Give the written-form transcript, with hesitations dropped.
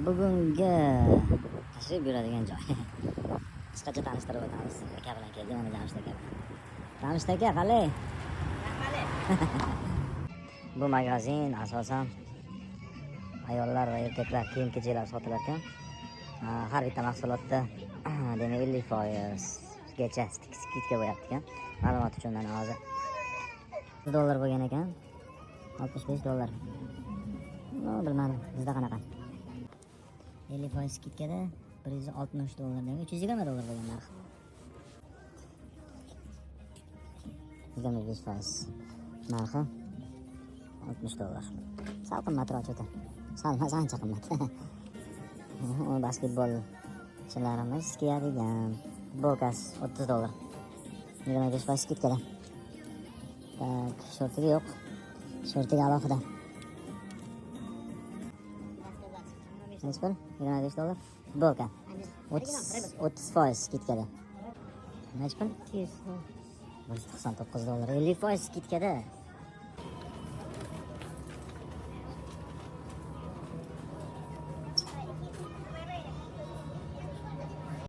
Bugungi tashrif buyuradigan joy. Qisqacha tanishtirib o'tamiz. Aka bilan keldik, mana Jamshid aka bilan. Jamshid aka, qalay? Bu magazin asosan ayollar va erkaklar kiyim-kechaklar sotilar ekan. Har bitta mahsulotda, demak, 50% gacha скидка bo'lyapti ekan. Ma'lumot uchun, mana hozir dollar bo'lgan ekan. 65 dollar. No, bilmadim, bizda qanaqa. 50% скидка da 160 dollar, demak 320 dollar bo'lgan narx. 25% narxi 60 dollar. Sal qimmatroq cho'ta. Sal emas, ancha qimmat. U basketbolchilarimiz kiyadigan futbolkasi 30 dollar. 25% скидка da. Так, shortigi yo'q. Shortigi alohida. Nechi pul? 25 dollar. Futbolka. 30% скидка da. Nechi pul? 200. 199 dollar. 50% скидка da.